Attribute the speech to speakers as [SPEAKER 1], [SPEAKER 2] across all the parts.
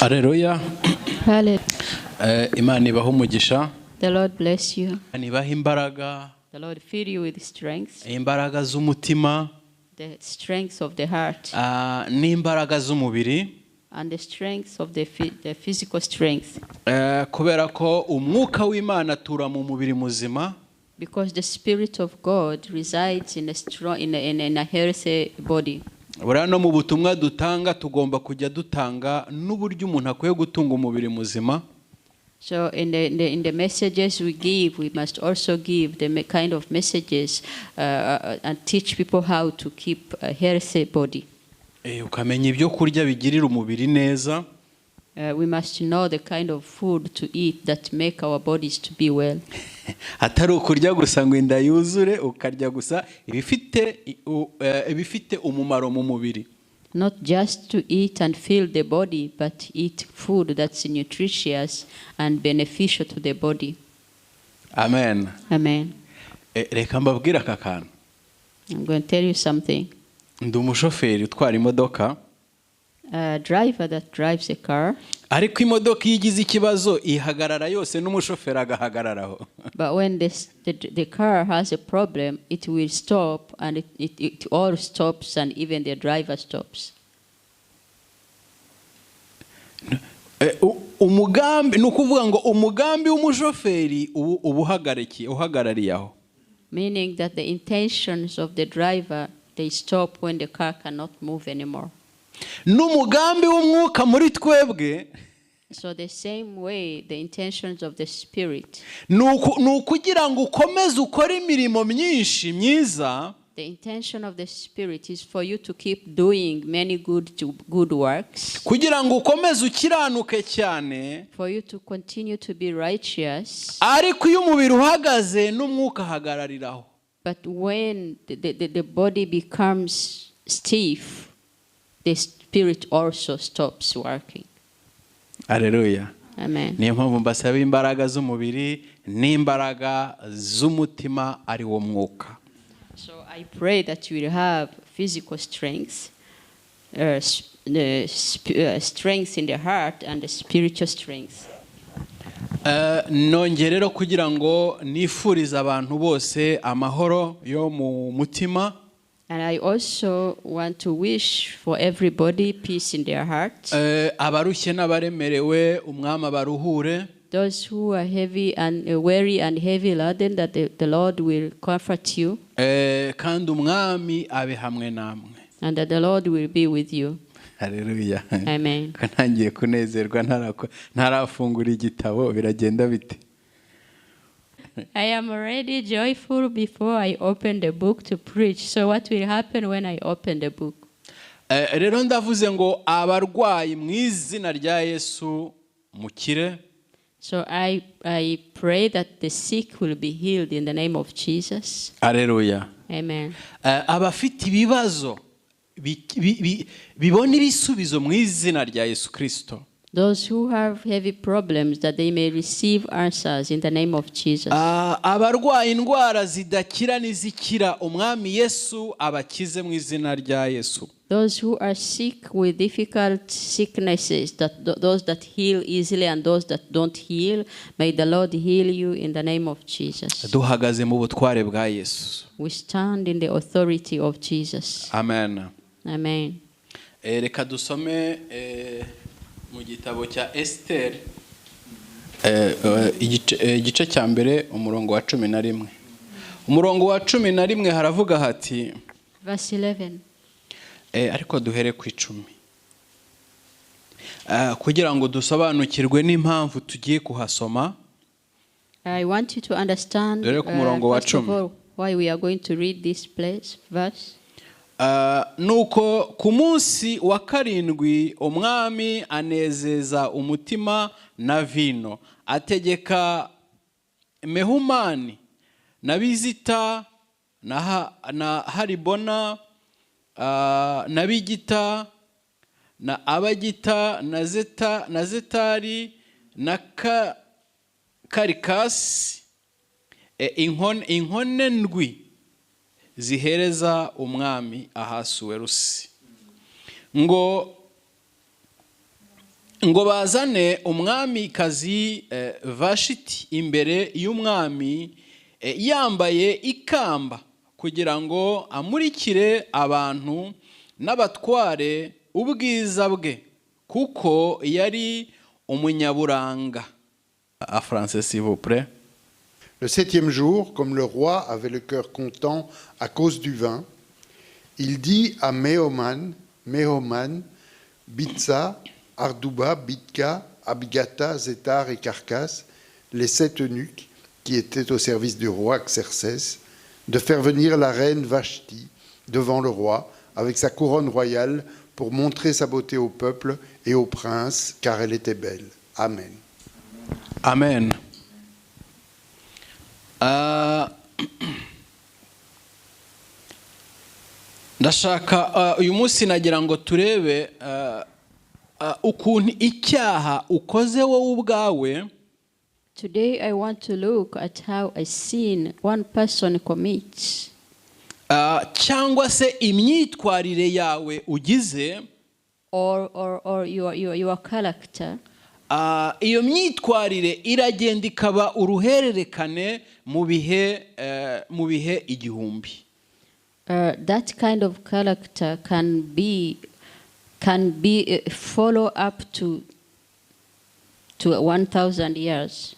[SPEAKER 1] Aleluya.
[SPEAKER 2] Hallelujah.
[SPEAKER 1] Imana ibahe umugisha.
[SPEAKER 2] The Lord bless you.
[SPEAKER 1] Imana ibahe imbaraga.
[SPEAKER 2] The Lord fill you with strength,
[SPEAKER 1] Imbaraga z'umutima
[SPEAKER 2] the strength of the heart,
[SPEAKER 1] n'imbaraga z'umubiri.
[SPEAKER 2] And the strength of the physical strength.
[SPEAKER 1] Kubera ko umwuka w'Imana atura mu mubiri muzima.
[SPEAKER 2] Because the Spirit of God resides in a strong, in a healthy body.
[SPEAKER 1] Buriya no mu butumwa dutanga tugomba kujya dutanga n'uburyo umuntu akwiye gutunga umubiri muzima.
[SPEAKER 2] So in the messages we give, we must also give the kind of messages and teach people how to keep a healthy body.
[SPEAKER 1] Ukamenya ibyo kurya bigirira umubiri neza.
[SPEAKER 2] We must know the kind of food to eat that make our bodies to be well.
[SPEAKER 1] Atari ukurya gusa ngo inda yuzure, ukarya gusa ibifite umumaro mu mubiri.
[SPEAKER 2] Not just to eat and fill the body, but eat food that's nutritious and beneficial to the body.
[SPEAKER 1] Amen.
[SPEAKER 2] Amen.
[SPEAKER 1] Reka mbabwire aka kantu.
[SPEAKER 2] I'm going to tell you something.
[SPEAKER 1] Ndi umushoferi utwara imodoka.
[SPEAKER 2] A driver that drives a car,
[SPEAKER 1] Ariko imodoka iyo igize ikibazo ihagarara yose n'umushoferi agahagararaho.
[SPEAKER 2] But when the car has a problem, it will stop and it all stops and even the driver stops.
[SPEAKER 1] Umugambi ni ukuvuga ngo umugambi w'umushoferi ubu uhagarariye aho.
[SPEAKER 2] Meaning that the intentions of the driver, they stop when the car cannot move anymore.
[SPEAKER 1] N'umugambi w'umwuka muri twebwe
[SPEAKER 2] So the same way, the intentions of the Spirit,
[SPEAKER 1] ni ukugira ngo ukomeze ukore imirimo myinshi myiza.
[SPEAKER 2] The intention of the Spirit is for you to keep doing many good works,
[SPEAKER 1] Kugira ngo ukomeze ukiranuke cyane.
[SPEAKER 2] For you to continue to be righteous.
[SPEAKER 1] Ariko iyo umubiri uhagaze n'umwuka ahagarariraho.
[SPEAKER 2] But when the body becomes stiff, the Spirit also stops working.
[SPEAKER 1] Aleluya.
[SPEAKER 2] Amen.
[SPEAKER 1] Niyo mpamvu mbasaba imbaraga z'umubiri n'imbaraga z'umutima ari wo mwuka.
[SPEAKER 2] So I pray that you will have physical strength, the strength in the heart, and the spiritual strength.
[SPEAKER 1] Nongeye rero kugira ngo nifurize abantu bose amahoro yo mu mutima.
[SPEAKER 2] And I also want to wish for everybody peace in their heart.
[SPEAKER 1] Abarushye n'abaremerewe umwami abaruhure.
[SPEAKER 2] Those who are heavy and weary and heavy laden, that the Lord will comfort you
[SPEAKER 1] Kandi umwami abe hamwe namwe.
[SPEAKER 2] And that the Lord will be with you.
[SPEAKER 1] Haleluya.
[SPEAKER 2] Amen.
[SPEAKER 1] Ko ntangiye kunezerwa ntarafungura igitabo, biragenda bite?
[SPEAKER 2] I am already joyful before I open the book to preach. So, what will happen when I open the book?
[SPEAKER 1] Rero ndavuze ngo abarwayi mu izina rya Yesu mukire.
[SPEAKER 2] So, I pray that the sick will be healed in the name of Jesus.
[SPEAKER 1] Aleluya.
[SPEAKER 2] Amen.
[SPEAKER 1] Abafite ibibazo bibona ibisubizo mu izina rya Yesu Kirisito.
[SPEAKER 2] Those who have heavy problems, that they may receive answers in the name of Jesus.
[SPEAKER 1] Abarwaye indwara zidakira n'izikira, umwami Yesu abakize mu izina rya Yesu.
[SPEAKER 2] Those who are sick with difficult sicknesses, that those that heal easily and those that don't heal, may the Lord heal you in the name of Jesus.
[SPEAKER 1] Duhagaze mu butware bwa Yesu.
[SPEAKER 2] We stand in the authority of Jesus.
[SPEAKER 1] Amen.
[SPEAKER 2] Amen.
[SPEAKER 1] Reka dusome mu gitabo cya Esiteri, igice cya mbere, umurongo wa 11. Umurongo wa 11 haravuga hati
[SPEAKER 2] Verse 11.
[SPEAKER 1] Ariko duhere ku 10 kugira ngo dusobanukirwe n'impamvu tugiye kuhasoma.
[SPEAKER 2] I want you to understand,
[SPEAKER 1] Dore ku murongo wa
[SPEAKER 2] first of
[SPEAKER 1] 10.
[SPEAKER 2] All, why we are going to read this place, verse.
[SPEAKER 1] Nuko ku munsi wa karindwi umwami anezeza umutima na vino, ategeka Mehumani na Bizita na Haribona, na Bigita na Abagita na Zeta na Zetari na Karikasi, inkone ndwi zihereza umwami Ahasuwerusi ngo Ngo bazane umwamikazi Vashiti imbere y'umwami yambaye ikamba, kugira ngo amurikire abantu n'abatware ubwiza bwe, kuko yari umunyaburanga. En français, s'il vous plaît.
[SPEAKER 3] Le septième jour, comme le roi avait le cœur content à cause du vin, il dit à Méhuman, Biztha, Ardouba, Bidka, Abigata, Zétar et Carcas, les sept eunuques qui étaient au service du roi Xerxès, de faire venir la reine Vashti devant le roi avec sa couronne royale pour montrer sa beauté au peuple et au prince, car elle était belle. Amen.
[SPEAKER 1] Amen. Ah, ndashaka uyu munsi nagira ngo turebe ukuntu icyaha ukoze wowe ubwawe
[SPEAKER 2] Today I want to look at how a sin one person commits
[SPEAKER 1] cyangwa se imyitwarire yawe ugize
[SPEAKER 2] or your character.
[SPEAKER 1] Iyo myitwarire iragenda ikaba uruhererekane mu bihe 1000.
[SPEAKER 2] That kind of character can be follow up to 1,000 years.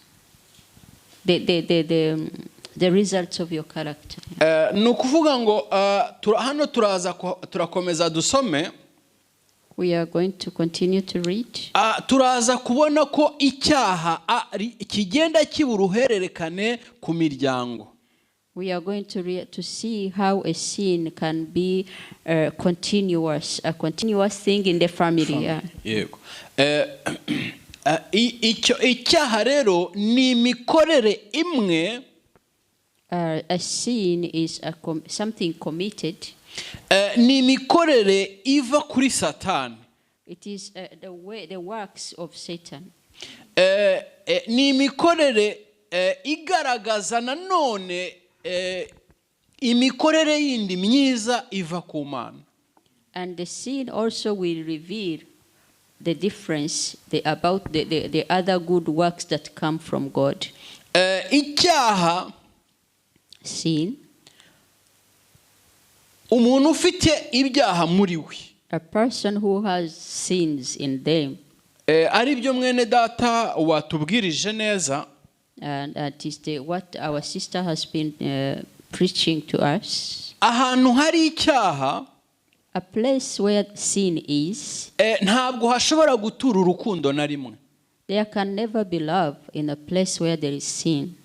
[SPEAKER 2] The results of your character.
[SPEAKER 1] Ni ukuvuga ngo hano turaza turakomeza dusome.
[SPEAKER 2] We are going to continue to read.
[SPEAKER 1] Turaza kubona ko icyaha kigenda kiba uruhererekane ku miryango.
[SPEAKER 2] We are going to see how a sin can be continuous, a continuous thing in the family. Yeah.
[SPEAKER 1] Yego. Icyo icyaha rero ni imikorere imwe.
[SPEAKER 2] A sin is something committed.
[SPEAKER 1] Ni imikorere iva kuri Satani.
[SPEAKER 2] It is the way, the works of Satan.
[SPEAKER 1] Ni imikorere igaragaza nanone imikorere yindi myiza iva ku Mana.
[SPEAKER 2] And the sin also will reveal the difference about the other good works that come from God.
[SPEAKER 1] Icyaha
[SPEAKER 2] Sin,
[SPEAKER 1] umuntu ufite ibyaha muri we
[SPEAKER 2] a person who has sins in them,
[SPEAKER 1] ari byo mwene data watubwirije neza.
[SPEAKER 2] And that is what our sister has been preaching to us.
[SPEAKER 1] Ahantu hari icyaha
[SPEAKER 2] A place where sin is,
[SPEAKER 1] ntabwo hashobora gutura urukundo na rimwe.
[SPEAKER 2] There can never be love in a place where there is sin.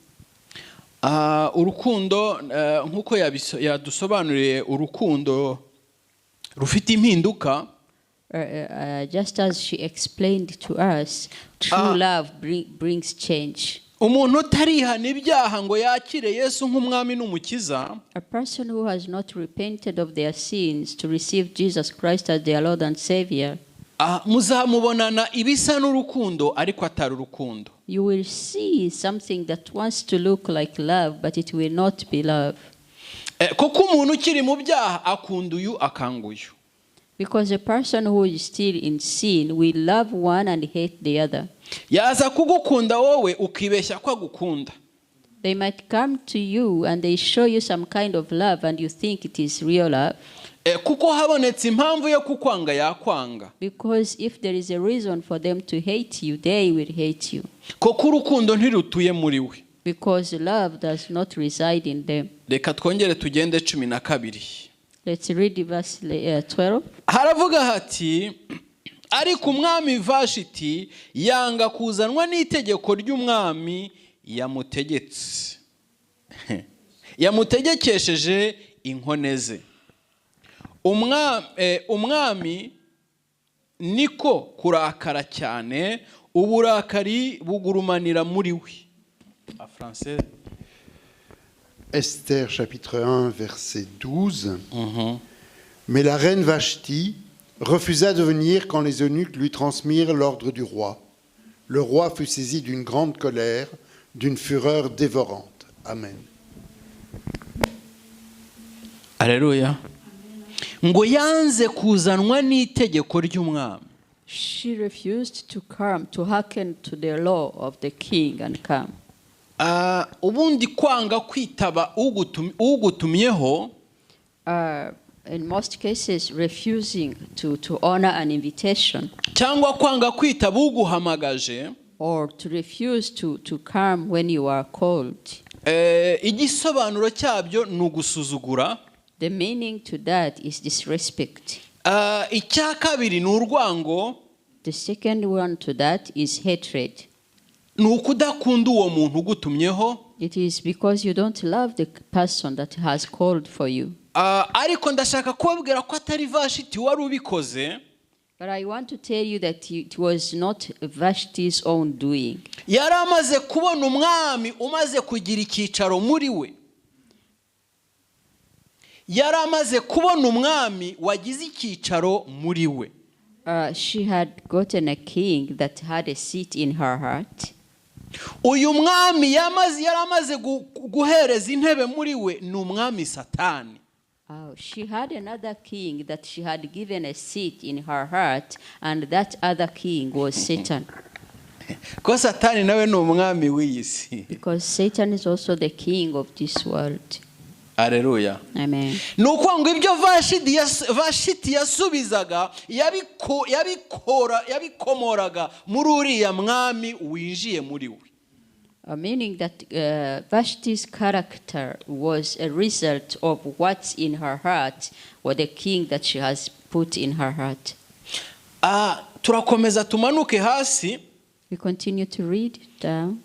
[SPEAKER 1] Urukundo nk'uko yadusobanuriye, urukundo rufite impinduka.
[SPEAKER 2] Just as she explained to us, true love brings change.
[SPEAKER 1] Umuntu utarihana ibyaha ngo yakire Yesu nk'umwami n'umukiza
[SPEAKER 2] A person who has not repented of their sins to receive Jesus Christ as their Lord and Savior,
[SPEAKER 1] muzamubonana ibisa n'urukundo ariko atari urukundo.
[SPEAKER 2] You will see something that wants to look like love, but it will not be love.
[SPEAKER 1] Kuko umuntu ukiri mu byaha akunda uyu, akanga uyu.
[SPEAKER 2] Because a person who is still in sin will love one and hate the other.
[SPEAKER 1] Yaza kugukunda wowe ukibeshya ko agukunda.
[SPEAKER 2] They might come to you and they show you some kind of love and you think it is real love.
[SPEAKER 1] Kuko habonetse impamvu yo kukwanga, yakwanga.
[SPEAKER 2] Because if there is a reason for them to hate you, they will hate you.
[SPEAKER 1] Kuko urukundo ntirutuye muri we.
[SPEAKER 2] Because love does not reside in them.
[SPEAKER 1] Reka twongere tugende 12.
[SPEAKER 2] Let's read verse 12.
[SPEAKER 1] Haravuga hati: "Ariko umwami Vashiti yanga kuzanwa n'itegeko ry'umwami yamutegetse, yamutegekesheje inkone ze. Umwami niko kurakara cyane, uburakari bugurumanira muri we." Français.
[SPEAKER 3] Esther chapitre 1 verset 12. Mais la reine Vashti refusa de venir quand les eunuques lui transmirent l'ordre du roi. Le roi fut saisi d'une grande colère, d'une fureur dévorante. Amen.
[SPEAKER 1] Aleluya. Ngo yanze kuzanwa n'itegeko ry'umwami.
[SPEAKER 2] She refused to come, to hearken to the law of the king and come.
[SPEAKER 1] Ubundi kwanga kwitaba ugutumyeho,
[SPEAKER 2] In most cases, refusing to honor an invitation
[SPEAKER 1] cyangwa kwanga kwitaba uguhamagaje,
[SPEAKER 2] or to refuse to come when you are called,
[SPEAKER 1] igisobanuro cyabyo ni ugusuzugura.
[SPEAKER 2] The meaning to that is disrespect.
[SPEAKER 1] Icya kabiri ni urwango.
[SPEAKER 2] The second one to that is hatred.
[SPEAKER 1] Ni ukudakunda uwo muntu ugutumyeho.
[SPEAKER 2] It is because you don't love the person that has called for you.
[SPEAKER 1] Ariko ndashaka kubabwira ko atari Vashiti wari ubikoze.
[SPEAKER 2] But I want to tell you that it was not Vashti's own doing.
[SPEAKER 1] Yari amaze kubona umwami umaze kugira icyicaro muri we. Yari amaze kubona umwami wagize icyicaro muri we.
[SPEAKER 2] She had gotten a king that had a seat in her heart.
[SPEAKER 1] Uyu mwami yari amaze guhereza intebe muri we ni umwami Satani.
[SPEAKER 2] Oh, she had another king that she had given a seat in her heart, and that other king was Satan.
[SPEAKER 1] Ko Satani nawe ni umwami w'iyi si.
[SPEAKER 2] Because Satan is also the king of this world.
[SPEAKER 1] Aleluya.
[SPEAKER 2] Amen.
[SPEAKER 1] Ni ukuvuga ngo ibyo Vashiti yasubizaga yabikomoraga muri uriya mwami winjiye muri we.
[SPEAKER 2] Meaning that Vashti's character was a result of what's in her heart, or the king that she has put in her heart.
[SPEAKER 1] Turakomeza tumanuke hasi.
[SPEAKER 2] We continue to read down.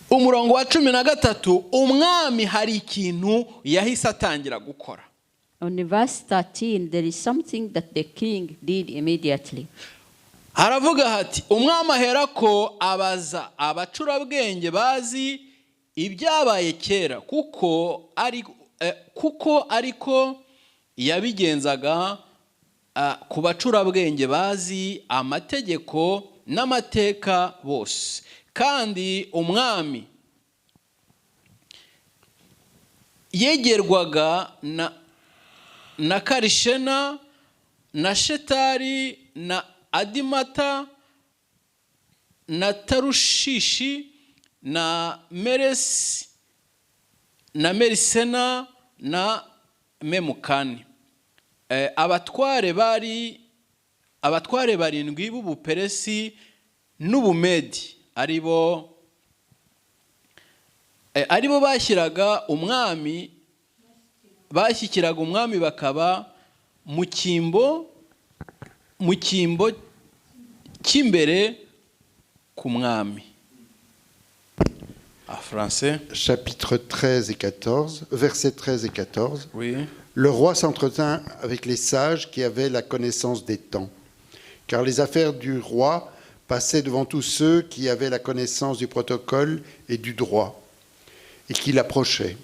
[SPEAKER 1] Umurongo wa 13, umwami hari ikintu yahise atangira gukora.
[SPEAKER 2] On the verse 13, there is something that the king did immediately.
[SPEAKER 1] Haravuga hati umwami aherako abaza abacurabwenge bazi ibyabaye kera, kuko ariko yabigenzaga ku bacurabwenge bazi amategeko n'amateka bose. Kandi umwami yegerwaga na Karishena na Shetari na Adimata na Tarushishi na Meresi na Merisena na Memukani. Abatware bari abatware barindwi b'Ubuperesi n'Ubumedi, aribo bashyiraga umwami, bashyikiraga umwami bakaba mu cyimbo cy'imbere ku mwami. En français.
[SPEAKER 3] Chapitre 13 et 14, versets 13 et 14.
[SPEAKER 1] Oui.
[SPEAKER 3] Le roi s'entretint avec les sages qui avaient la connaissance des temps, car les affaires du roi passaient devant tous ceux qui avaient la connaissance du protocole et du droit, et qui l'approchaient.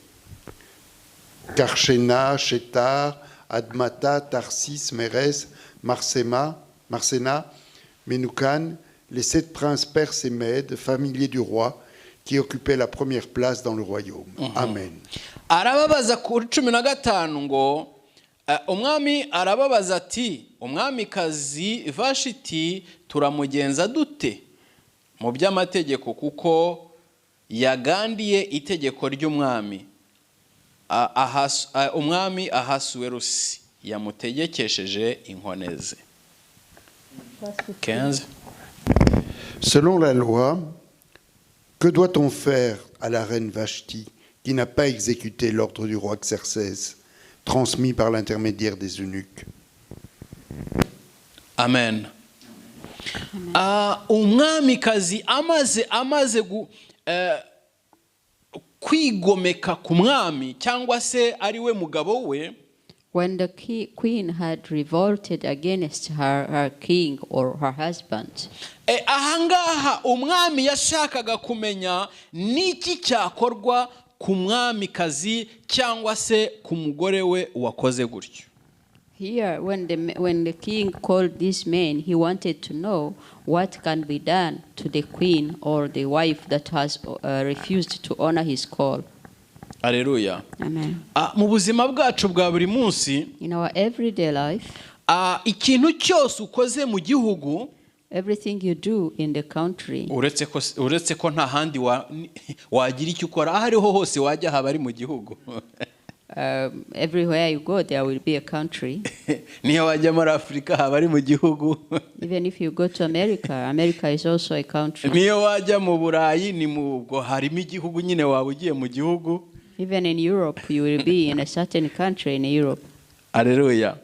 [SPEAKER 3] Karshena, Shetar, Admata, Tarsis, Mérès, Marsena, Menoukan, les 7 princes perses et mèdes, familiers du roi, qui occupaient la première place dans le royaume. Amen.
[SPEAKER 1] Arababaza kuri 15 ngo umwami arababaza ati umwamikazi Vashiti turamugenza dute mu by'amategeko, kuko yagandiye itegeko ry'umwami umwami Ahasuwerusi yamutegekesheje inkone ze. 15.
[SPEAKER 3] Selon la loi, que doit-on faire à la reine Vashti qui n'a pas exécuté l'ordre du roi Xerxès, transmis par l'intermédiaire des eunuques?
[SPEAKER 1] Amen. Umwamikazi amaze kwigomeka ku mwami cyangwa se ari we mugabo we.
[SPEAKER 2] When the queen had revolted against her king or her husband.
[SPEAKER 1] Ahangaha umwami yashakaga kumenya niki cyakorwa ku mwamikazi cyangwa se ku mugore we wakoze gutyo.
[SPEAKER 2] Here when the king called this man, he wanted to know what can be done to the queen or the wife that has refused to honor his call.
[SPEAKER 1] Haleluya.
[SPEAKER 2] Amen.
[SPEAKER 1] Mu buzima bwacu bwa buri munsi,
[SPEAKER 2] in our everyday life,
[SPEAKER 1] Ikintu cyose ukoze mu gihugu,
[SPEAKER 2] Everything you do in the country,
[SPEAKER 1] uretse ko nta handi wagira icyo ukora, aho ariho hose wajya haba ari mu gihugu.
[SPEAKER 2] Everywhere you go, there will be a country.
[SPEAKER 1] Niyo wajya muri Afurika haba ari mu gihugu.
[SPEAKER 2] Even if you go to America, America is also a country.
[SPEAKER 1] Niyo wajya mu Burayi ni mu ubwo harimo igihugu nyine, waba ugiye mu gihugu.
[SPEAKER 2] Even in Europe, you will be in a certain country in Europe.
[SPEAKER 1] Aleluya.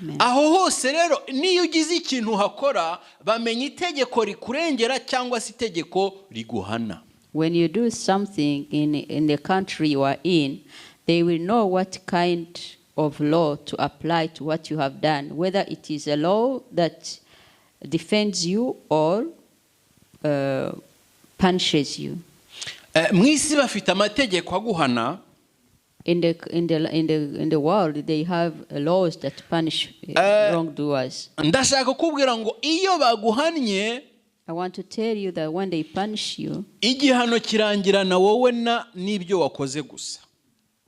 [SPEAKER 2] Amen.
[SPEAKER 1] Aho hose rero niyo ugize ikintu uhakora, bamenya itegeko rikurengera cyangwa se itegeko riguhana.
[SPEAKER 2] When you do something in the country you are in, they will know what kind of law to apply to what you have done, whether it is a law that defends you or punishes you.
[SPEAKER 1] Mu isi bafite amategeko aguhana.
[SPEAKER 2] In the world, they have laws that punish wrongdoers.
[SPEAKER 1] Ndashaka kukubwira ngo iyo baguhannye,
[SPEAKER 2] I want to tell you that when they punish you,
[SPEAKER 1] igihano kirangirana wowe na n'ibyo wakoze gusa.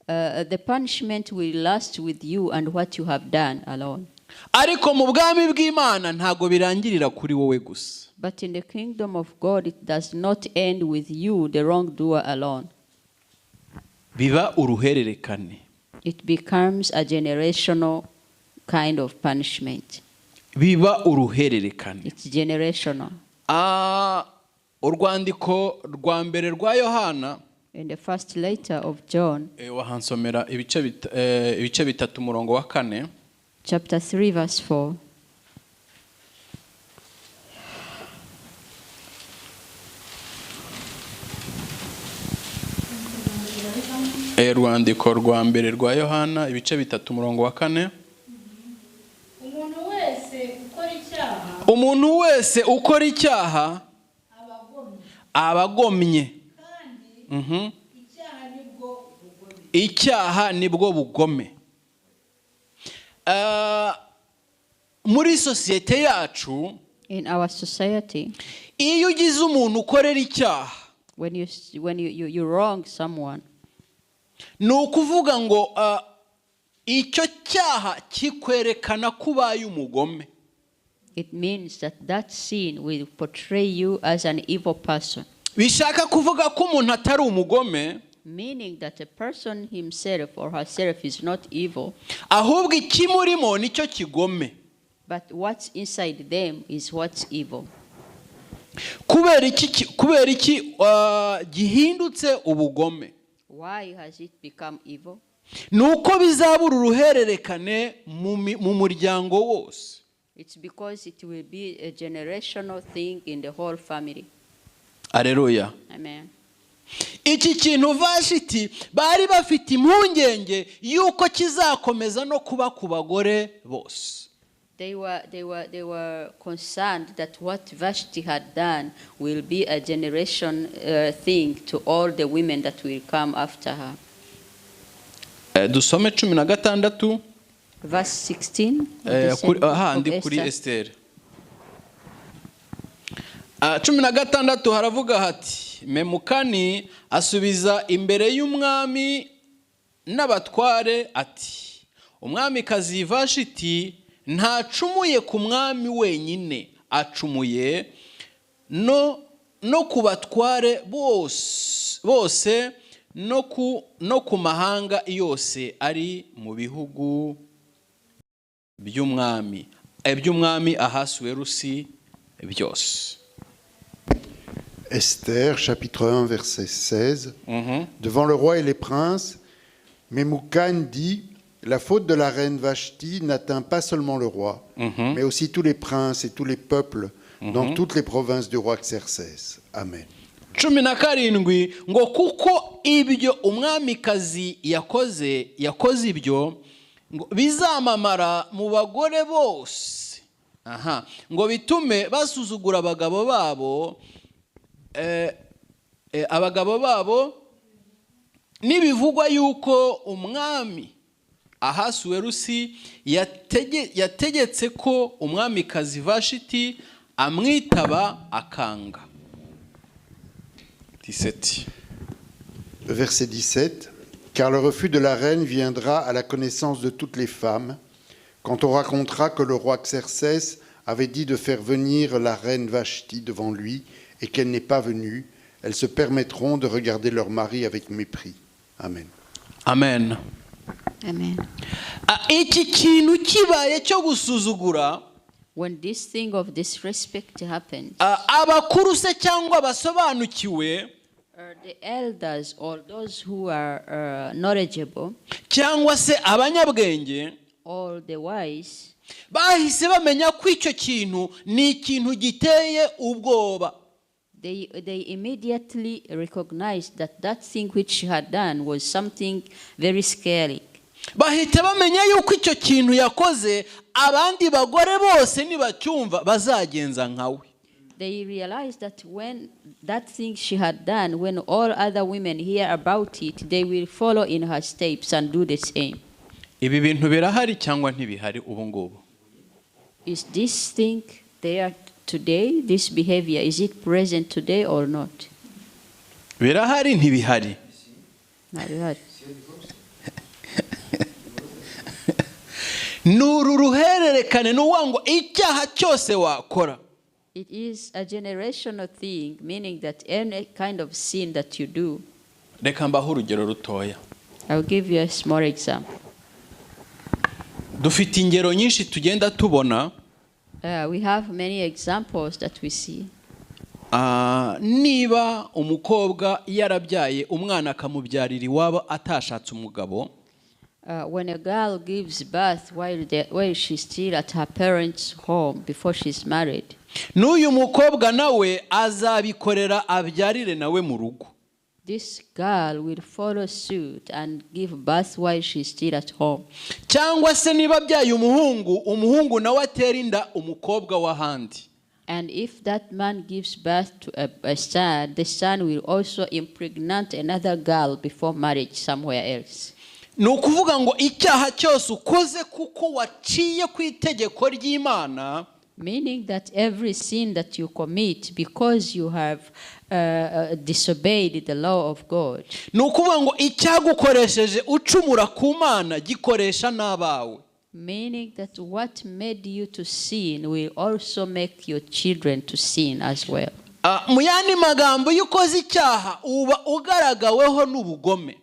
[SPEAKER 2] The punishment will last with you and what you have done alone.
[SPEAKER 1] Ariko mu bwami bw'Imana ntabwo birangirira kuri wowe gusa.
[SPEAKER 2] But in the kingdom of God, it does not end with you, the wrongdoer alone.
[SPEAKER 1] Biba uruhererekane.
[SPEAKER 2] It becomes a generational kind of punishment.
[SPEAKER 1] Biba uruhererekane.
[SPEAKER 2] It's generational.
[SPEAKER 1] Urwandiko rwa mbere rwa Yohana,
[SPEAKER 2] In the first letter of John,
[SPEAKER 1] wahansomera ibice 3 umurongo wa 4.
[SPEAKER 2] Chapter 3, verse 4.
[SPEAKER 1] Urwandiko rwa mbere rwa Yohana, ibice 3 umurongo wa 4.
[SPEAKER 4] Umuntu wese ukora icyaha
[SPEAKER 1] Umuntu wese ukora icyaha
[SPEAKER 4] aba agomye,
[SPEAKER 1] aba agomye,
[SPEAKER 4] kandi icyaha nibwo bugome.
[SPEAKER 1] Icyaha nibwo bugome. Muri sosiyete yacu,
[SPEAKER 2] In our society,
[SPEAKER 1] iyo ugize umuntu ukorera icyaha,
[SPEAKER 2] when you wrong someone,
[SPEAKER 1] ni ukuvuga ngo icyo cyaha kikwerekana ko ubaye umugome.
[SPEAKER 2] It means that that sin will portray you as an evil person.
[SPEAKER 1] Bishaka kuvuga ko umuntu atari umugome,
[SPEAKER 2] Meaning that a person himself or herself is not evil,
[SPEAKER 1] ahubwo ikimurimo nicyo kigome.
[SPEAKER 2] But what's inside them is what's evil.
[SPEAKER 1] Kubera iki gihindutse ubugome?
[SPEAKER 2] Why has it become evil?
[SPEAKER 1] Ni uko bizabura uruhererekane mu muryango wose.
[SPEAKER 2] It's because it will be a generational thing in the whole family.
[SPEAKER 1] Aleluya.
[SPEAKER 2] Amen.
[SPEAKER 1] Iki kintu Vashiti bari bafite impungenge y'uko kizakomeza no kuba ku bagore bose.
[SPEAKER 2] They were concerned that what Vashti had done will be a generation thing to all the women that will come after her.
[SPEAKER 1] Dusome 16.
[SPEAKER 2] Verse 16 of the same book of
[SPEAKER 1] Ahandi kuri
[SPEAKER 2] Esther.
[SPEAKER 1] Esiteri 16 haravuga hati: Memukani asubiza imbere y'umwami n'abatware ati: "Umwamikazi Vashiti ntacumuye ku mwami wenyine, acumuye no ku batware bose no ku mahanga yose ari mu bihugu by'umwami Ahasuwerusi byose."
[SPEAKER 3] Esther, chapitre 1, verset 16. Devant le roi et les princes, Memucan dit: La faute de la reine Vashti n'atteint pas seulement le roi, mais aussi tous les princes et tous les peuples dans toutes les provinces du roi Xerxès. Amen.
[SPEAKER 1] 17 ngo: "Kuko ibyo umwamikazi yakoze ibyo ngo bizamamara mu bagore bose, aha ngo bitume basuzugura abagabo babo, nibivugwa yuko umwami Ahasuwerusi yategetse ko umwamikazi Vashiti amwitaba akanga." 17.
[SPEAKER 3] Verset 17. Car le refus de la reine viendra à la connaissance de toutes les femmes, Quand on racontera que le roi Xerxès avait dit de faire venir la reine Vashti devant lui et qu'elle n'est pas venue, elles se permettront de regarder leur mari avec mépris. Amen.
[SPEAKER 1] Amen.
[SPEAKER 2] Amen.
[SPEAKER 1] Ah, iki kintu kibaye cyo gusuzugura,
[SPEAKER 2] When this thing of disrespect happens,
[SPEAKER 1] ah, abakuru se cyangwa basobanukiwe
[SPEAKER 2] the elders or those who are knowledgeable
[SPEAKER 1] cyangwa se abanyabwenge
[SPEAKER 2] or the wise,
[SPEAKER 1] bahise bamenya ko icyo kintu ni ikintu giteye ubwoba.
[SPEAKER 2] they immediately recognized that that thing which she had done was something very scary.
[SPEAKER 1] Bahita bamenya yuko icyo kintu yakoze abandi bagore bose nibacyumva bazagenza nkawe.
[SPEAKER 2] They realized that when that thing she had done, when all other women hear about it, they will follow in her steps and do the same.
[SPEAKER 1] Ibi bintu birahari cyangwa ntibihari ubu ngubu?
[SPEAKER 2] Is this thing there today? This behavior, is it present today or not?
[SPEAKER 1] Birahari, ntibihari?
[SPEAKER 2] Ntabihari.
[SPEAKER 1] Ni uru ruhererekane, ni ukuvuga ngo icyaha cyose wakora,
[SPEAKER 2] It is a generational thing, meaning that any kind of sin that you do,
[SPEAKER 1] Reka mbahe urugero rutoya.
[SPEAKER 2] I'll give you a small example.
[SPEAKER 1] Dufite ingero nyinshi tugenda tubona.
[SPEAKER 2] We have many examples that we see.
[SPEAKER 1] Ah, niba umukobwa yarabyaye umwana akamubyarira iwabo atashatse umugabo,
[SPEAKER 2] When a girl gives birth while she's still at her parents' home before she's married,
[SPEAKER 1] n'uyu mukobwa nawe azabikorera abyarire nawe mu rugo.
[SPEAKER 2] this girl will follow suit and give birth while she's still at home.
[SPEAKER 1] Cyangwa se niba abyaye umuhungu, umuhungu nawe atera inda umukobwa w'ahandi.
[SPEAKER 2] And if that man gives birth to a son, the son will also impregnate another girl before marriage somewhere else.
[SPEAKER 1] Ni ukuvuga ngo icyaha cyose ukoze kuko waciye ku itegeko ry'Imana,
[SPEAKER 2] Meaning that every sin that you commit because you have disobeyed the law of God,
[SPEAKER 1] ni ukuvuga ngo icyagukoresheje ucumura ku Mana gikoresha n'abawe.
[SPEAKER 2] meaning that what made you to sin will also make your children to sin as well.
[SPEAKER 1] Ah, mu yandi magambo, iyo ukoze icyaha uba ugaragaweho n'ubugome.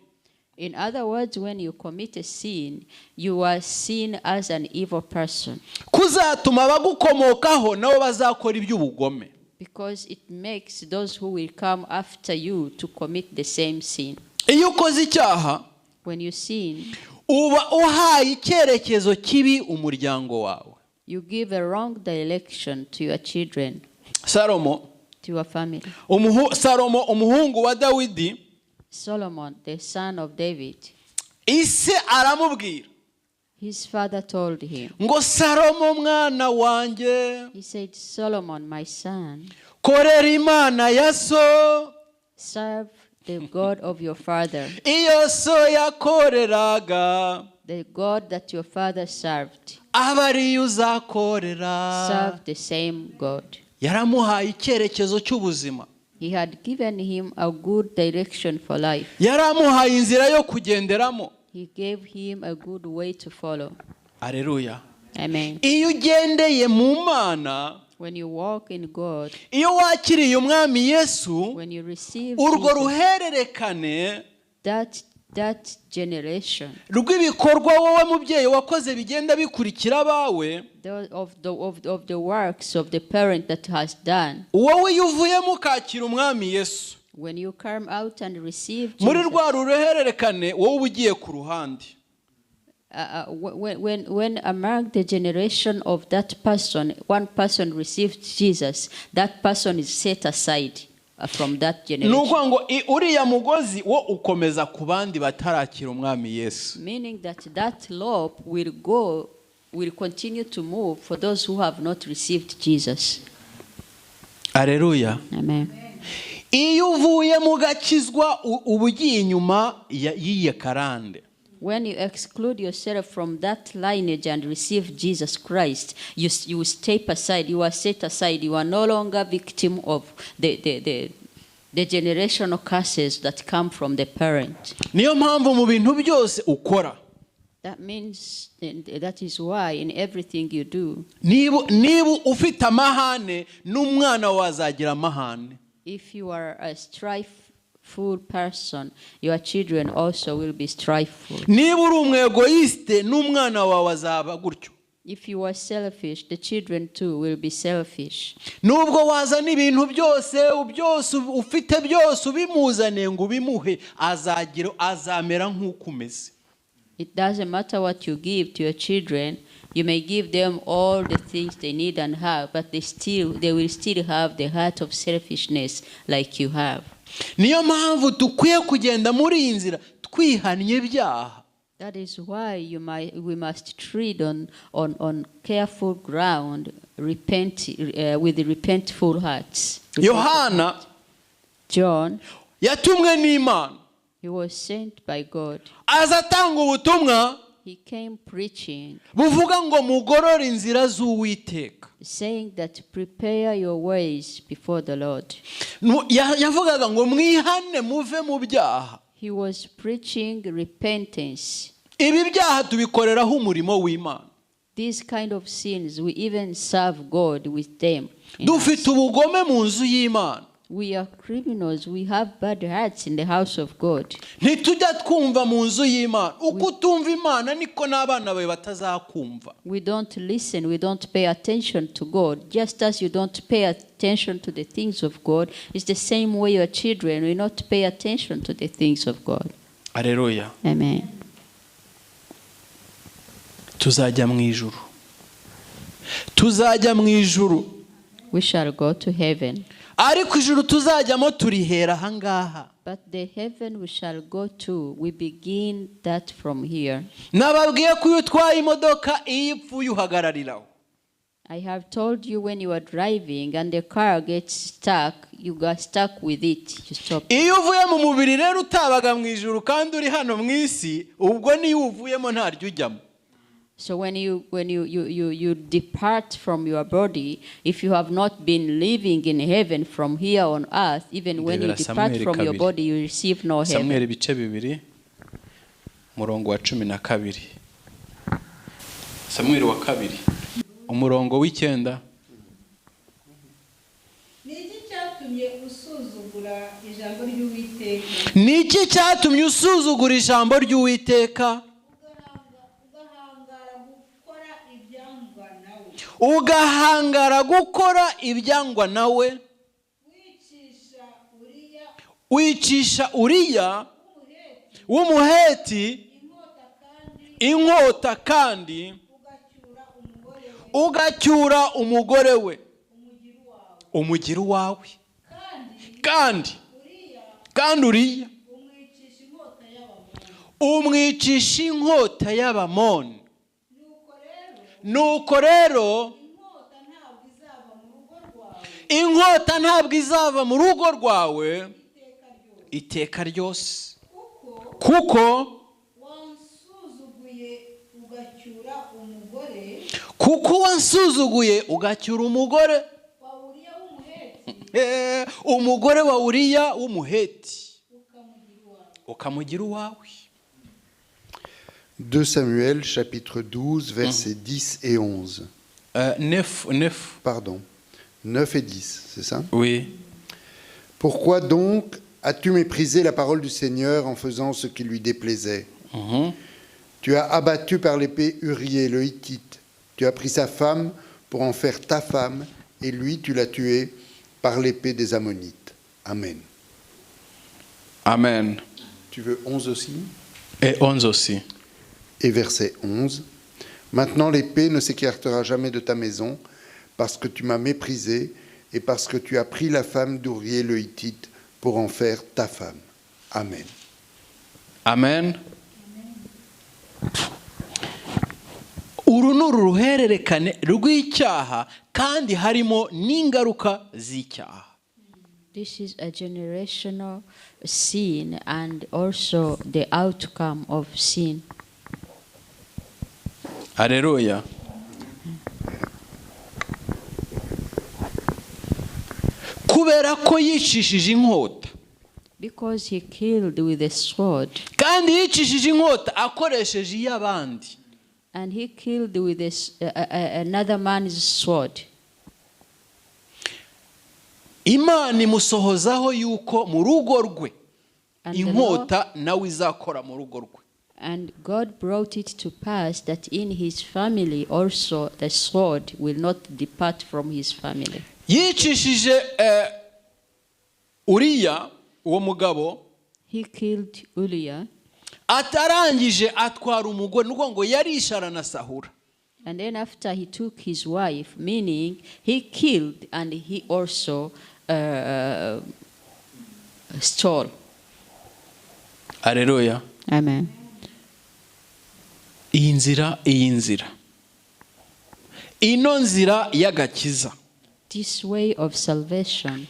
[SPEAKER 2] In other words, when you commit a sin, you are seen as an evil person
[SPEAKER 1] kuzatuma abagukomokaho nabo bazakora iby'ubugome.
[SPEAKER 2] because it makes those who will come after you to commit the same sin.
[SPEAKER 1] Iyo ukoze icyaha,
[SPEAKER 2] When you sin,
[SPEAKER 1] uba uhaye icyerekezo kibi umuryango wawe.
[SPEAKER 2] you give a wrong direction to your children,
[SPEAKER 1] Salomo,
[SPEAKER 2] to your family.
[SPEAKER 1] Salomo umuhungu wa Dawidi,
[SPEAKER 2] Solomon, the son of David,
[SPEAKER 1] ise aramubwira
[SPEAKER 2] his father told him,
[SPEAKER 1] ngo: "Salomo mwana wanjye,
[SPEAKER 2] he said, "Solomon, my son,
[SPEAKER 1] korera Imana ya so,
[SPEAKER 2] serve the God of your father,
[SPEAKER 1] iyo so yakoreraga,
[SPEAKER 2] the God that your father served.
[SPEAKER 1] aba ariyo uzakorera."
[SPEAKER 2] Serve the same God."
[SPEAKER 1] Yaramuhaye icyerekezo cy'ubuzima.
[SPEAKER 2] He had given him a good direction for life.
[SPEAKER 1] Yaramuhaye inzira yo kugenderamo.
[SPEAKER 2] He gave him a good way to follow.
[SPEAKER 1] Areruya.
[SPEAKER 2] Amen.
[SPEAKER 1] Iyo ugendeye mu Mana,
[SPEAKER 2] When you walk in God,
[SPEAKER 1] iyo wakiriye Umwami Yesu,
[SPEAKER 2] when you receive
[SPEAKER 1] urwo
[SPEAKER 2] Jesus,
[SPEAKER 1] ruhererekane
[SPEAKER 2] that generation
[SPEAKER 1] rw'ibikorwa wowe mubyeyi wakoze bigenda bikurikira abawe,
[SPEAKER 2] of the works of the parent that has done,
[SPEAKER 1] wowe iyo uvuyemo ukakira Umwami Yesu,
[SPEAKER 2] when you come out and receive
[SPEAKER 1] muri
[SPEAKER 2] Jesus,
[SPEAKER 1] rwa ruhererekane wowe uba ugiye ku ruhande.
[SPEAKER 2] When among the generation of that person, one person received Jesus, that person is set aside from that
[SPEAKER 1] Ni
[SPEAKER 2] generation.
[SPEAKER 1] ukuvuga ngo uriya mugozi wo ukomeza ku bandi batarakira Umwami Yesu.
[SPEAKER 2] Meaning that that rope will continue to move for those who have not received Jesus.
[SPEAKER 1] Areruya.
[SPEAKER 2] Amen.
[SPEAKER 1] Iyo uvuye mu gakizwa uba ugiye inyuma y'iyi karande.
[SPEAKER 2] When you exclude yourself from that lineage and receive Jesus Christ, you step aside, you are set aside, you are no longer victim of the generational curses that come from the parent.
[SPEAKER 1] Niyo mpamvu mu bintu byose ukora,
[SPEAKER 2] That means that is why in everything you do,
[SPEAKER 1] Niba ufite amahane, n'umwana wazagira amahane.
[SPEAKER 2] If you are a strifeful person, your children also will be strifeful.
[SPEAKER 1] Niba uri umwegoyisite, n'umwana wawe azaba gutyo.
[SPEAKER 2] If you are selfish, the children too will be selfish.
[SPEAKER 1] Nubwo wazana ibintu byose byose ufite byose ubimuzane ngo ubimuhe, azagira azamera nk'uko umeze.
[SPEAKER 2] It doesn't matter what you give to your children. You may give them all the things they need and have, but they will still have the heart of selfishness like you have.
[SPEAKER 1] Niyo mpamvu dukwiye kugenda muri iyi nzira twihannye ibyaha.
[SPEAKER 2] That is why we must tread on careful ground, repent with repentful hearts.
[SPEAKER 1] Yohana
[SPEAKER 2] John,
[SPEAKER 1] yatumwe n'Imana.
[SPEAKER 2] He was sent by God.
[SPEAKER 1] Aza atanga ubutumwa
[SPEAKER 2] He came preaching,
[SPEAKER 1] buvuga ngo mugorore inzira z'Uwiteka.
[SPEAKER 2] Saying that prepare your ways before the Lord.
[SPEAKER 1] Yavugaga ngo mwihane muve mu byaha.
[SPEAKER 2] He was preaching repentance.
[SPEAKER 1] Ibi byaha tubikoreraho umurimo w'Imana.
[SPEAKER 2] These kind of sins, we even serve God with them in
[SPEAKER 1] Dufite
[SPEAKER 2] us.
[SPEAKER 1] Ubugome mu nzu y'Imana.
[SPEAKER 2] We are criminals. We have bad hearts in the house of God.
[SPEAKER 1] Ntitujya twumva mu nzu y'Imana. Uko utumva Imana niko n'abana bawe batazakumva.
[SPEAKER 2] We don't listen. We don't pay attention to God. Just as you don't pay attention to the things of God, it's the same way your children will not pay attention to the things of God.
[SPEAKER 1] Areruya.
[SPEAKER 2] Amen.
[SPEAKER 1] Tuzajya mu ijuru, tuzajya mu ijuru.
[SPEAKER 2] We shall go to heaven.
[SPEAKER 1] Ariko ijuru tuzajyamo turihera ahangaha.
[SPEAKER 2] But the heaven we shall go to, we begin that from here.
[SPEAKER 1] Nababwiye ko iyo utwaye imodoka iyo ipfuye uhagarariraho.
[SPEAKER 2] I have told you, when you are driving and the car gets stuck, you got stuck with it. You stop.
[SPEAKER 1] Iyo uvuye mu mubiri rero utabaga mu ijuru kandi uri hano mu isi, ubwo niyo uvuyemo ntaryo ujyamo.
[SPEAKER 2] So when you depart from your body, if you have not been living in heaven from here on earth, even when you
[SPEAKER 1] Ndebera
[SPEAKER 2] depart
[SPEAKER 1] Samweli
[SPEAKER 2] from your
[SPEAKER 1] kabiri.
[SPEAKER 2] Body, you receive no heaven.
[SPEAKER 1] Samweli ibice bibiri, umurongo wa 12. Samweli wa kabiri, umurongo w'icyenda.
[SPEAKER 4] Ni iki cyatumye usuzugura ijambo ry'Uwiteka,
[SPEAKER 1] Ni iki cyatumye usuzugura ijambo ry'Uwiteka,
[SPEAKER 4] ugahangara gukora ibyangwa nawe,
[SPEAKER 1] ugahangara gukora ibyangwa nawe,
[SPEAKER 4] wicisha Uriya
[SPEAKER 1] wicisha Uriya w'Umuheti
[SPEAKER 4] w'Umuheti inkota kandi
[SPEAKER 1] inkota, kandi
[SPEAKER 4] ugacyura umugore we,
[SPEAKER 1] ugacyura umugore we,
[SPEAKER 4] umugira uwawe,
[SPEAKER 1] umugira uwawe,
[SPEAKER 4] kandi
[SPEAKER 1] kandi
[SPEAKER 4] Uriya
[SPEAKER 1] kandi Uriya
[SPEAKER 4] umwicisha inkota y'Abamoni?
[SPEAKER 1] Umwicisha inkota y'Abamoni.
[SPEAKER 4] Nuko rero
[SPEAKER 1] Nuko rero
[SPEAKER 4] inkota ntabwo izava mu rugo rwawe
[SPEAKER 1] inkota ntabwo izava mu rugo rwawe
[SPEAKER 4] iteka ryose,
[SPEAKER 1] iteka ryose,
[SPEAKER 4] kuko
[SPEAKER 1] kuko
[SPEAKER 4] wansuzuguye ugacyura umugore
[SPEAKER 1] kuko wansuzuguye ugacyura umugore
[SPEAKER 4] wa Uriya w'Umuheti,
[SPEAKER 1] umugore wa Uriya w'Umuheti,
[SPEAKER 4] ukamugira uwawe.
[SPEAKER 1] Ukamugira uwawe.
[SPEAKER 3] 2 Samuel chapitre 12 versets 10 et 11.
[SPEAKER 1] Neuf, neuf.
[SPEAKER 3] Pardon. 9 et 10, c'est ça?
[SPEAKER 1] Oui.
[SPEAKER 3] Pourquoi donc as-tu méprisé la parole du Seigneur en faisant ce qui lui déplaisait? Tu as abattu par l'épée Urié le Hittite. Tu as pris sa femme pour en faire ta femme, et lui, tu l'as tué par l'épée des Ammonites. Amen.
[SPEAKER 1] Amen.
[SPEAKER 3] Tu veux 11 aussi?
[SPEAKER 1] Et 11 aussi.
[SPEAKER 3] Et verset 11. Maintenant l'épée ne s'écartera jamais de ta maison, parce que tu m'as méprisé et parce que tu as pris la femme d'Urié le Hittite pour en faire ta femme. Amen.
[SPEAKER 1] Amen. Uru ni uruhererekane rw'icyaha kandi harimo n'ingaruka z'icyaha.
[SPEAKER 2] This is a generational sin and also the outcome of sin.
[SPEAKER 1] Hareruya. Kubera ko yicishije inkota,
[SPEAKER 2] Because he killed with a sword,
[SPEAKER 1] Kandi yicishije inkota akoresheje iy'abandi.
[SPEAKER 2] And he killed with another man's sword.
[SPEAKER 1] Imana imusohozaho yuko mu rugo rwe
[SPEAKER 2] And the Lord,
[SPEAKER 1] inkota nawe izakora mu rugo rwe.
[SPEAKER 2] And God brought it to pass that in his family also the sword will not depart from his family.
[SPEAKER 1] Yicishije eh, Uriya uwo mugabo.
[SPEAKER 2] He killed Uriah,
[SPEAKER 1] Atarangije atwara umugore ni ukuvuga ngo yarishe aranasahura.
[SPEAKER 2] And then after he took his wife, meaning he killed and he also stole.
[SPEAKER 1] Areruya.
[SPEAKER 2] Amen.
[SPEAKER 1] Iyi nzira ino nzira y'agakiza,
[SPEAKER 2] This way of salvation,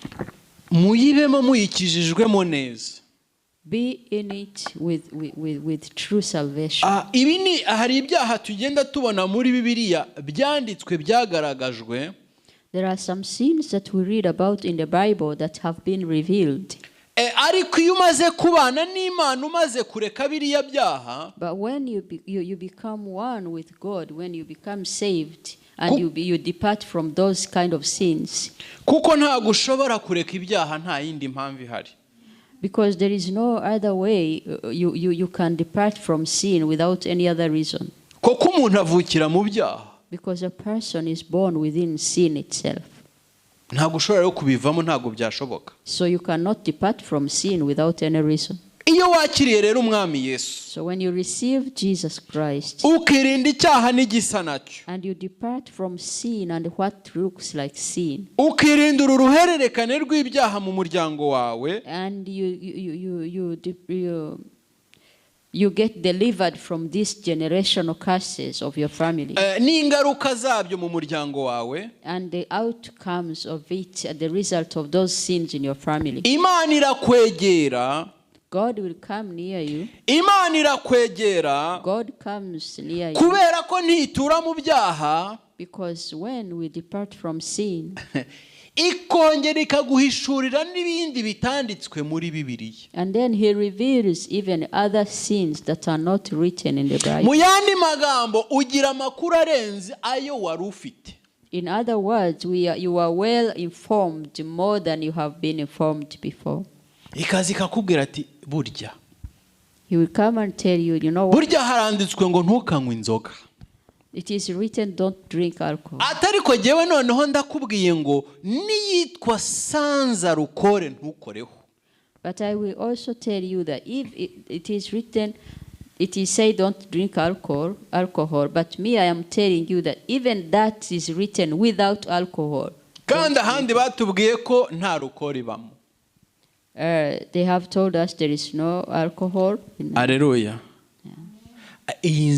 [SPEAKER 1] muyibemo muyikijijwemo neza.
[SPEAKER 2] Be in it with true salvation.
[SPEAKER 1] Ah, ibi ni hari ibyaha tugenda tubona muri Bibiliya byanditswe byagaragajwe.
[SPEAKER 2] There are some sins that we read about in the Bible that have been revealed.
[SPEAKER 1] Eh, ariko iyo umaze kubana n'Imana umaze kureka biriya byaha,
[SPEAKER 2] But when you become one with God, when you become saved, and you depart from those kind of sins,
[SPEAKER 1] kuko ntabwo ushobora kureka ibyaha nta yindi mpamvu ihari.
[SPEAKER 2] Because there is no other way you can depart from sin without any other reason.
[SPEAKER 1] Kuko umuntu avukira mu byaha.
[SPEAKER 2] Because a person is born within sin itself.
[SPEAKER 1] Ntabwo ushobora rero kubivamo ntabwo byashoboka.
[SPEAKER 2] So you cannot depart from sin without any reason.
[SPEAKER 1] Iyo wakiriye rero Umwami Yesu,
[SPEAKER 2] So when you receive Jesus Christ
[SPEAKER 1] ukirinda icyaha n'igisa nacyo,
[SPEAKER 2] and you depart from sin and what looks like sin,
[SPEAKER 1] ukirinda uru ruhererekane rw'ibyaha mu muryango wawe,
[SPEAKER 2] and you get delivered from these generational curses of your family
[SPEAKER 1] eh, n'ingaruka zabyo mu muryango wawe,
[SPEAKER 2] and the outcomes of it, the result of those sins in your family.
[SPEAKER 1] Imana irakwegera.
[SPEAKER 2] God will come near you.
[SPEAKER 1] Imana irakwegera.
[SPEAKER 2] God comes near you
[SPEAKER 1] Kubera ko ntitura mu byaha,
[SPEAKER 2] because when we depart from sin,
[SPEAKER 1] ikongera ikaguhishurira n'ibindi bitanditswe muri Bibiliya.
[SPEAKER 2] And then He reveals even other sins that are not written in the Bible.
[SPEAKER 1] Mu yandi magambo ugira amakuru arenze ayo wari ufite.
[SPEAKER 2] In other words, you are well informed more than you have been informed before.
[SPEAKER 1] Ikaza ikakubwira ati burya,
[SPEAKER 2] He will come and tell you, "You know what?
[SPEAKER 1] burya haranditswe ngo ntukanywe inzoga.
[SPEAKER 2] It is written, don't drink alcohol."
[SPEAKER 1] Atari ko jyewe noneho ndakubwiye ngo n'iyitwa sans alcool ntukoreho.
[SPEAKER 2] But I will also tell you that if it is written, it is said don't drink alcohol. But me, I am telling you that even that is written without alcohol.
[SPEAKER 1] Kandi ahandi batubwiye ko nta alcool ibamo.
[SPEAKER 2] They have told us there is no alcohol.
[SPEAKER 1] Areruya. Iyi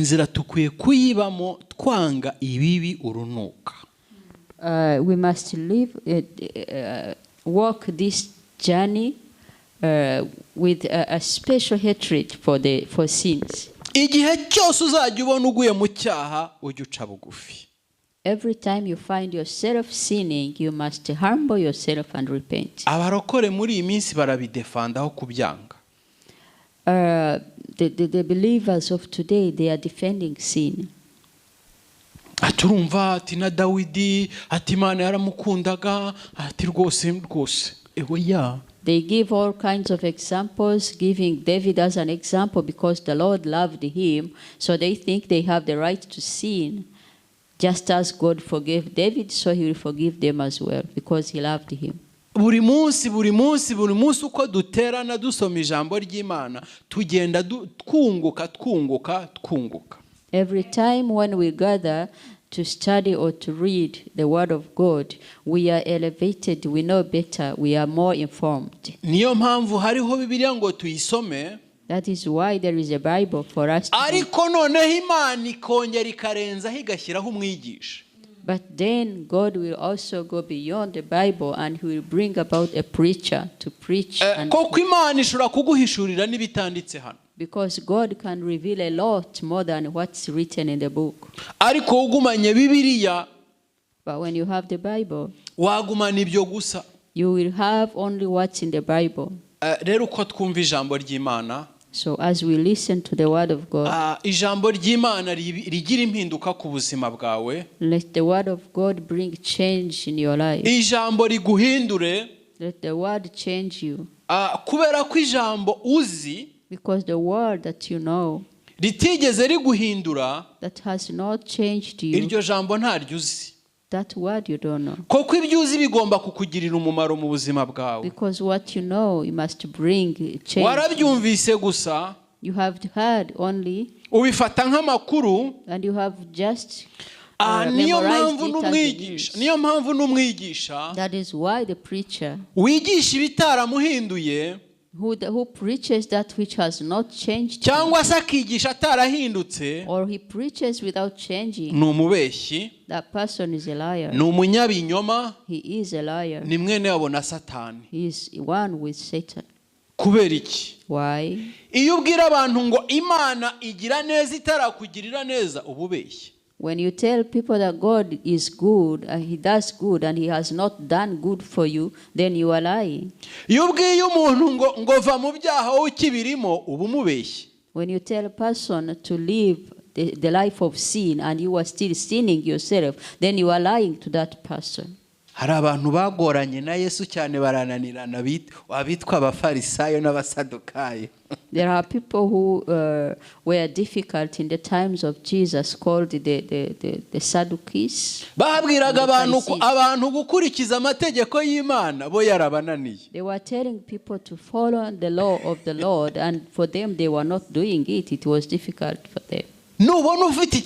[SPEAKER 1] nzira tukwiye kuyibamo twanga ibibi urunuka.
[SPEAKER 2] We must walk this journey with a special hatred for sins.
[SPEAKER 1] Igihe cyose uzajya ubona uguye mu cyaha ujye uca bugufi.
[SPEAKER 2] Every time you find yourself sinning, you must humble yourself and repent.
[SPEAKER 1] Abarokore muri iyi minsi barabidefendaho kubyanga.
[SPEAKER 2] The believers of today, they are defending sin.
[SPEAKER 1] Ati urumva ati na Dawidi ati Imana yaramukundaga ati rwose rwose ewe ya.
[SPEAKER 2] They give all kinds of examples, giving David as an example because the Lord loved him. So they think they have the right to sin. Just as God forgave David, so he will forgive them as well because he loved him.
[SPEAKER 1] Buri munsi buri munsi buri munsi uko duterana dusoma ijambo ry'Imana tugenda twunguka twunguka twunguka.
[SPEAKER 2] Every time when we gather to study or to read the Word of God, we are elevated, we know better, we are more informed.
[SPEAKER 1] Niyo mpamvu hariho Bibiliya ngo tuyisome.
[SPEAKER 2] That is why there is a Bible for us to read.
[SPEAKER 1] Ariko noneho Imana ikongera ikarenzaho igashyiraho umwigisha.
[SPEAKER 2] But then God will also go beyond the Bible and He will bring about a preacher to preach.
[SPEAKER 1] Eh,
[SPEAKER 2] And
[SPEAKER 1] koko Imana ishobora kuguhishurira n'ibitanditse hano.
[SPEAKER 2] Because God can reveal a lot more than what's written in the book.
[SPEAKER 1] Ariko ugumanye Bibiliya,
[SPEAKER 2] But when you have the Bible,
[SPEAKER 1] wagumana ibyo gusa.
[SPEAKER 2] You will have only what's in the Bible.
[SPEAKER 1] Rero uko twumva ijambo ry'Imana,
[SPEAKER 2] So as we listen to the word of God,
[SPEAKER 1] ijambo ry'Imana rigira impinduka ku buzima bwawe.
[SPEAKER 2] Let the word of God bring change in your life.
[SPEAKER 1] Ijambo riguhindure.
[SPEAKER 2] Let the word change you.
[SPEAKER 1] Kubera ko ijambo uzi,
[SPEAKER 2] because the word that you know,
[SPEAKER 1] ritigeze riguhindura,
[SPEAKER 2] that has not changed you,
[SPEAKER 1] iryo jambo ntaryo uzi.
[SPEAKER 2] That word you don't know.
[SPEAKER 1] Koko ibyo uzi bigomba kukugirira umumaro mu buzima bwawe.
[SPEAKER 2] Because what you know, you must bring change.
[SPEAKER 1] Warabyumvise gusa,
[SPEAKER 2] You have heard only,
[SPEAKER 1] ubifata nk'amakuru,
[SPEAKER 2] and you have just
[SPEAKER 1] niyo
[SPEAKER 2] memorized
[SPEAKER 1] mpamvu
[SPEAKER 2] it as the
[SPEAKER 1] n'umwigisha,
[SPEAKER 2] news.
[SPEAKER 1] niyo mpamvu n'umwigisha
[SPEAKER 2] That is why the preacher
[SPEAKER 1] wigisha ibitaramuhinduye,
[SPEAKER 2] who preaches that which has not changed him,
[SPEAKER 1] cyangwa se akigisha atarahindutse,
[SPEAKER 2] or he preaches without changing,
[SPEAKER 1] ni umubeshyi,
[SPEAKER 2] that person is a liar.
[SPEAKER 1] ni umunyabinyoma,
[SPEAKER 2] He is a liar.
[SPEAKER 1] ni mwene wabo na Satani.
[SPEAKER 2] He is one with Satan.
[SPEAKER 1] Kubera iki?
[SPEAKER 2] Why?
[SPEAKER 1] Iyo ubwira abantu ngo Imana igira neza itarakugirira neza, uba ubeshye.
[SPEAKER 2] When you tell people that God is good, and he does good, and he has not done good for you, then you are lying.
[SPEAKER 1] Iyo ubwiye umuntu ngo va mu byaha wowe ukibirimo, uba umubeshye.
[SPEAKER 2] When you tell a person to live the life of sin and you are still sinning yourself, then you are lying to that person.
[SPEAKER 1] Hari abantu bagoranye na Yesu cyane barananirana, abitwa abafarisayo n'abasadukayo.
[SPEAKER 2] There are people who were difficult in the times of Jesus, called the Sadducees.
[SPEAKER 1] Babwiraga
[SPEAKER 2] And the
[SPEAKER 1] abantu
[SPEAKER 2] Pharisees.
[SPEAKER 1] Abantu gukurikiza amategeko y'Imana, bo yarabananiye.
[SPEAKER 2] They were telling people to follow the law of the Lord, and for them they were not doing it. It was difficult for them.
[SPEAKER 1] Nubona ufite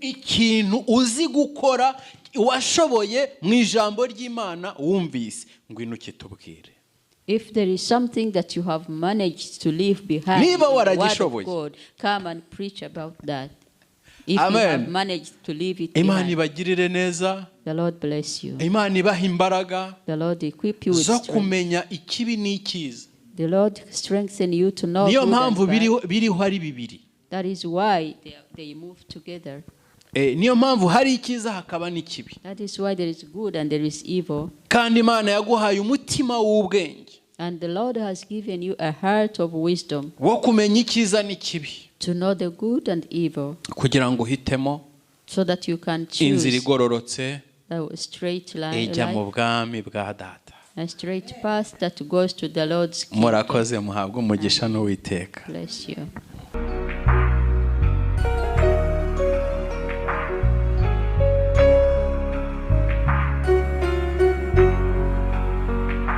[SPEAKER 1] ikintu uzi gukora washoboye mu ijambo ry'Imana wumvise, ngwino ukitubwire.
[SPEAKER 2] If there is something that you have managed to leave behind
[SPEAKER 1] Niba
[SPEAKER 2] in the word of
[SPEAKER 1] waragishoboye.
[SPEAKER 2] God, come and preach about that. If you
[SPEAKER 1] Amen.
[SPEAKER 2] have managed to leave it
[SPEAKER 1] Imana
[SPEAKER 2] behind,
[SPEAKER 1] ibagirire neza.
[SPEAKER 2] the Lord bless you.
[SPEAKER 1] Imana ibahe imbaraga
[SPEAKER 2] The Lord equip you with
[SPEAKER 1] zo
[SPEAKER 2] strength.
[SPEAKER 1] kumenya ikibi n'icyiza.
[SPEAKER 2] The Lord strengthen you to know
[SPEAKER 1] Niyo
[SPEAKER 2] good and
[SPEAKER 1] mpamvu
[SPEAKER 2] bad.
[SPEAKER 1] biriho ari bibiri.
[SPEAKER 2] That is why they move together.
[SPEAKER 1] Niyo mpamvu hari icyiza hakaba n'ikibi.
[SPEAKER 2] That is why there is good and there is evil.
[SPEAKER 1] Kandi Imana yaguhaye umutima w'ubwenge
[SPEAKER 2] And the Lord has given you a heart of wisdom
[SPEAKER 1] wo kumenya icyiza n'ikibi,
[SPEAKER 2] to know the good and evil,
[SPEAKER 1] kugira ngo uhitemo
[SPEAKER 2] so that you can
[SPEAKER 1] inzira
[SPEAKER 2] choose
[SPEAKER 1] igororotse
[SPEAKER 2] a straight line,
[SPEAKER 1] ijya mu
[SPEAKER 2] life,
[SPEAKER 1] bwami bwa data.
[SPEAKER 2] a straight path that goes to the Lord's kingdom.
[SPEAKER 1] Murakoze, muhabwe umugisha n'Uwiteka.
[SPEAKER 2] Bless you.